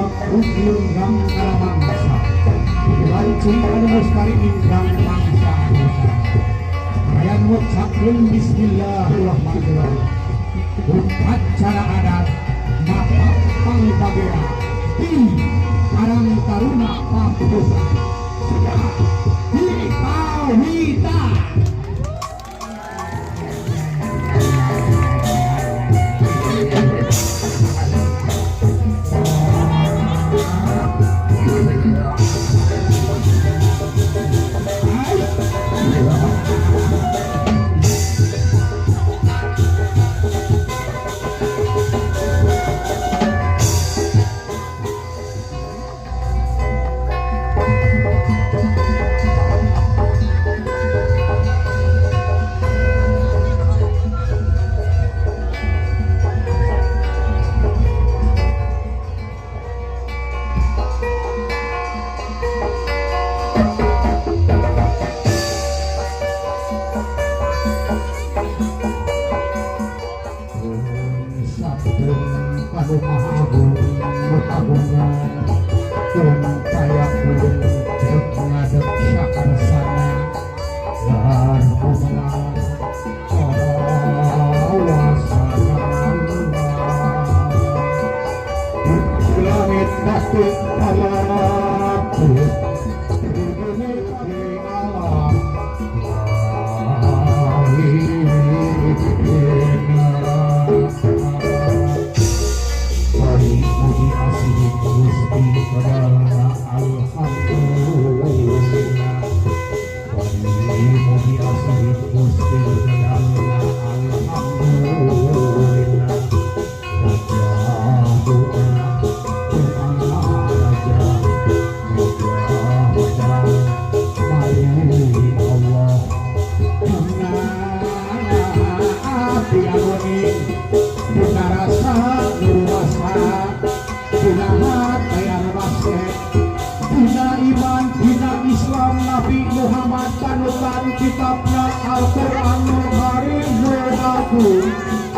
Rugi ninggang kana mangsa. Wanci anu mustari ninggang mangsa dosa. Rayan ngucapkeun bismillahirrahmanirrahim. Upacara adat mapak pangpagea di Karang Taruna Pakusan. Segera dikawita.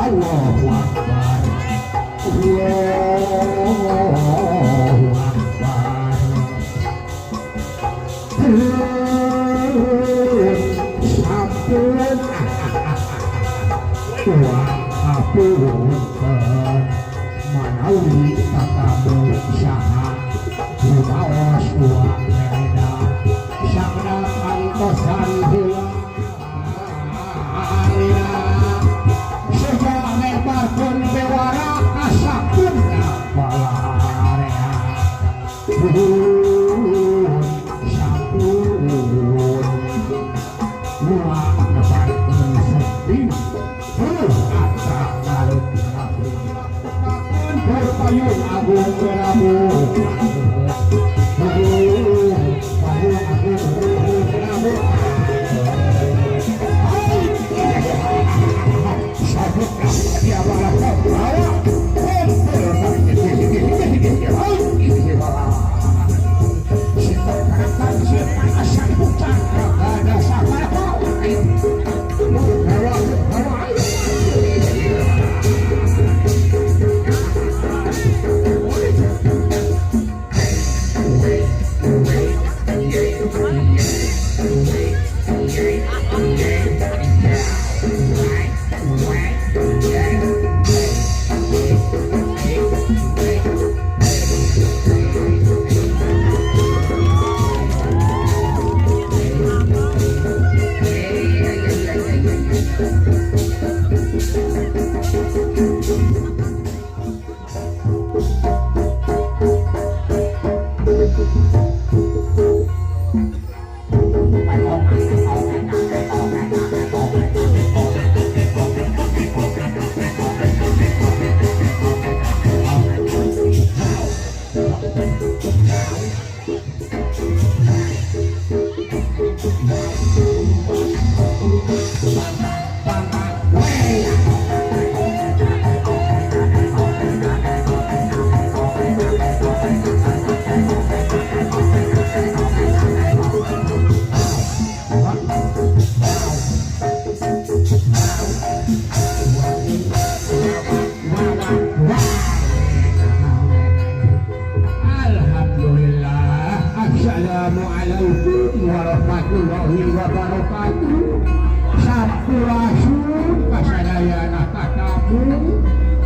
Allahu Akbar, Allahu Akbar. Sampun apunten manawi tatamu saha rumaos uang mereda sakna antosan heula alina seja ngebarkeun bewara kasakeun balarea sampun uang nebarkeun sedih Payung agung Prabu, payung agung Prabu.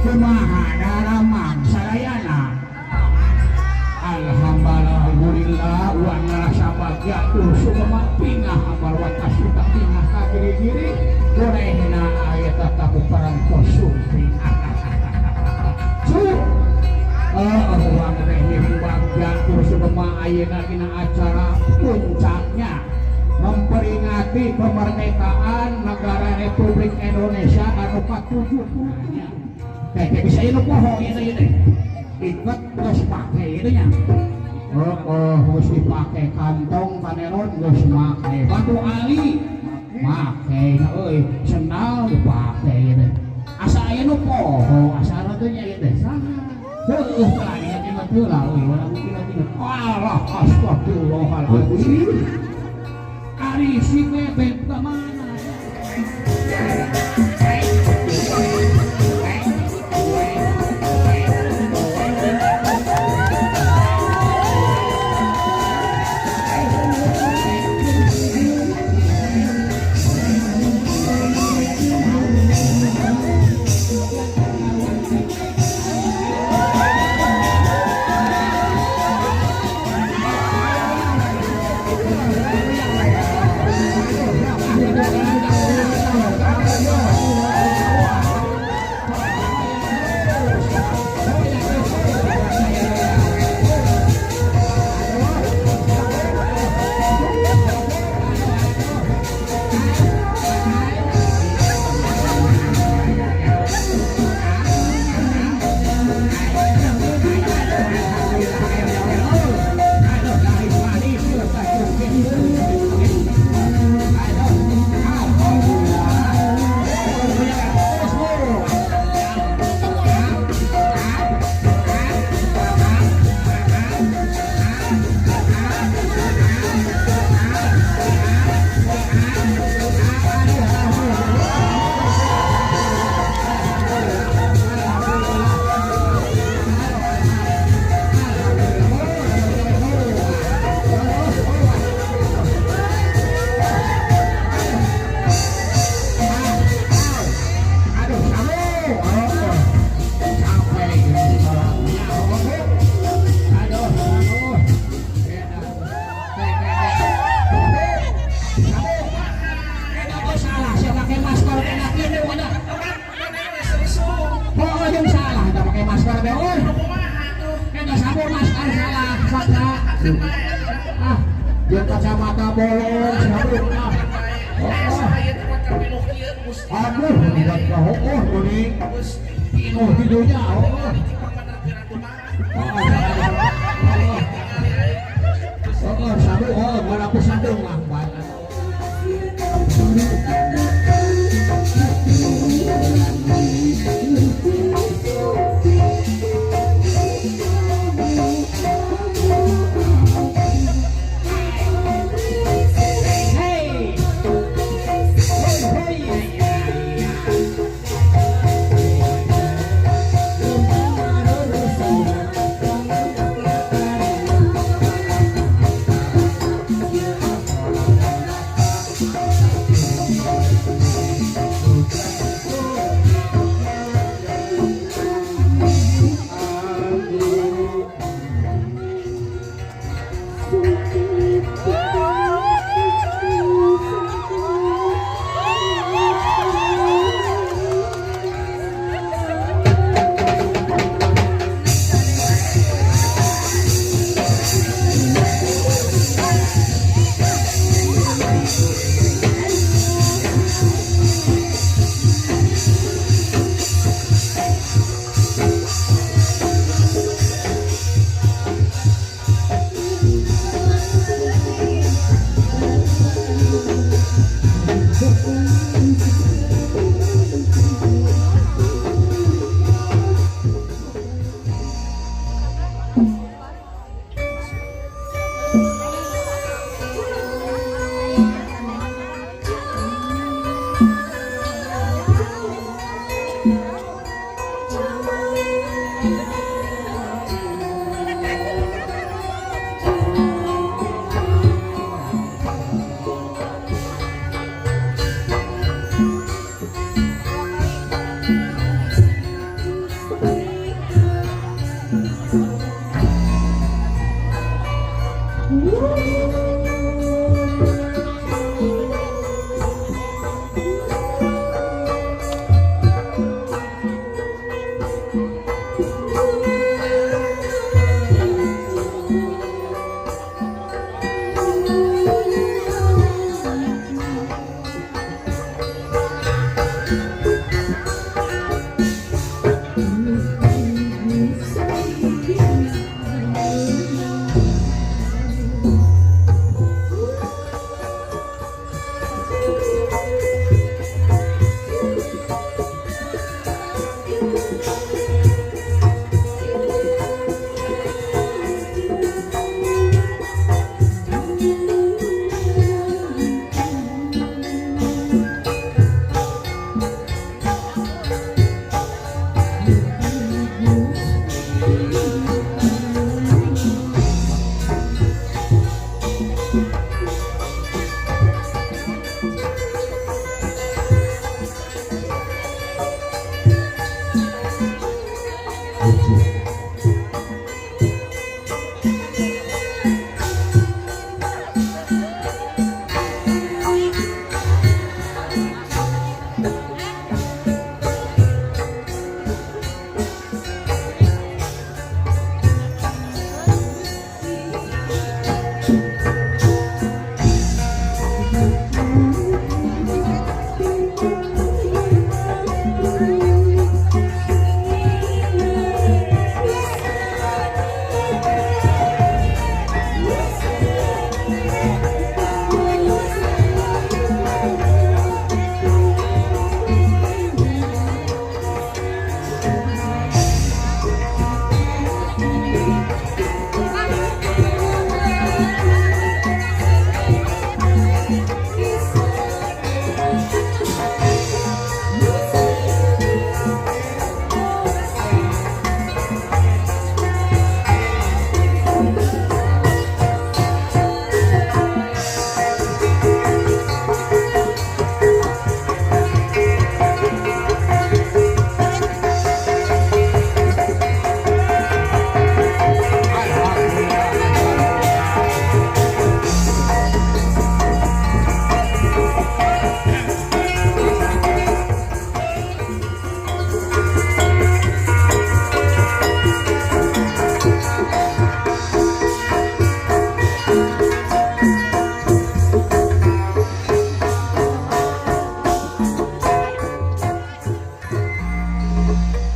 Kumaha daramang sadayana. Alhamdulillah urang ngarasa bagja tur sumema pingah amarwat kasuta pingah ka giri-giri gorehna aya tataku parantos sumping. Cu urang teh ngiring bagja tur sumema ayeuna dina acara puncaknya memperingati kemerdekaan negara Republik Indonesia anu ka-70. Teh bisa ieu poho ieu teh. Iket terus pake ieu nya. Heeh, geus dipake kantong paneron geus make. Batu ali make nya euy, sendal dipake ieu teh. Asa aya nu poho, asana teh nya ieu teh. Saha? Heueuh tah ingat-ingat heula euy, urang ingat-ingat. Alah astagfirullahaladzim. Ari si Bebek ka mana? Kacamata bolong sabun ah. Aduh, lihat ka hooh geuning. Pinuh tidunya hooh. Heeh, sabu hooh mana pisan deung ah.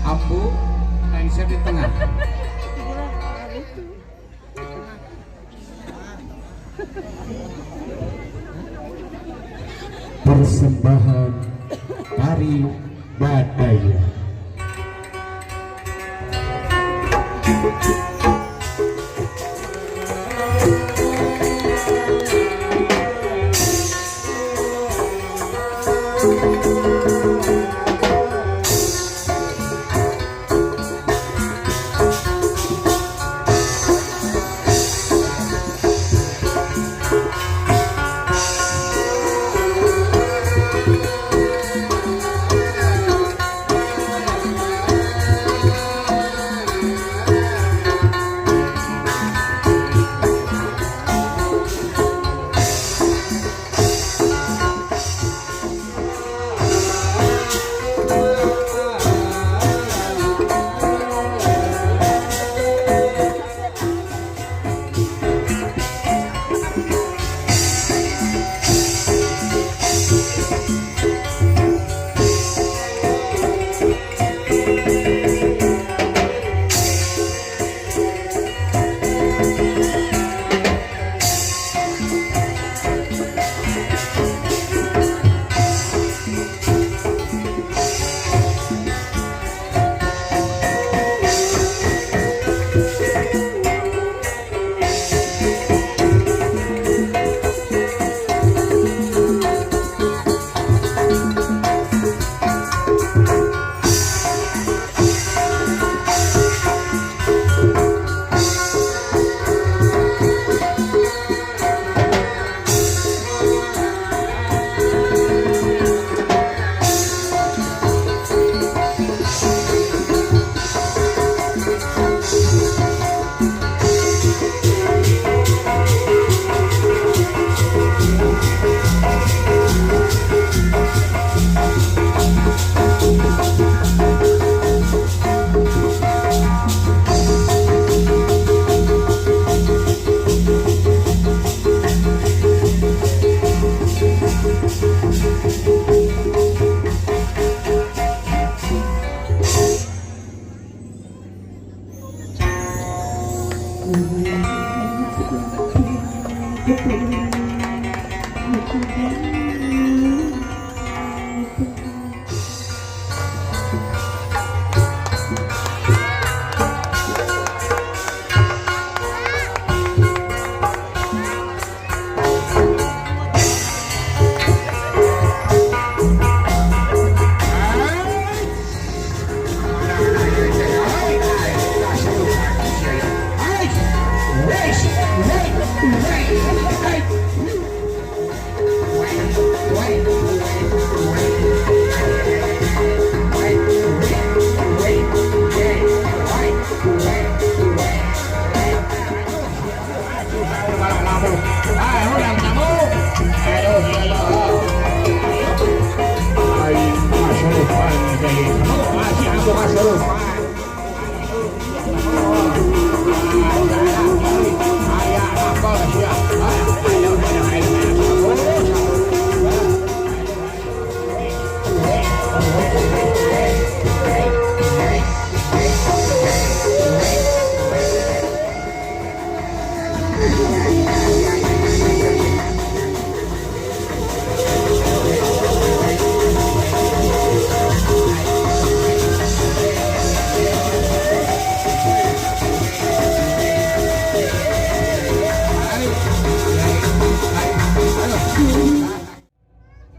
Ambu lengser di tengah. Persembahan tari Badaya.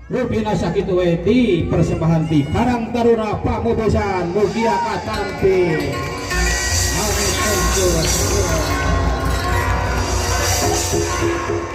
Rupina sakitu we di persembahan di Karang Taruna Pamubesan mugia katampi. Amin.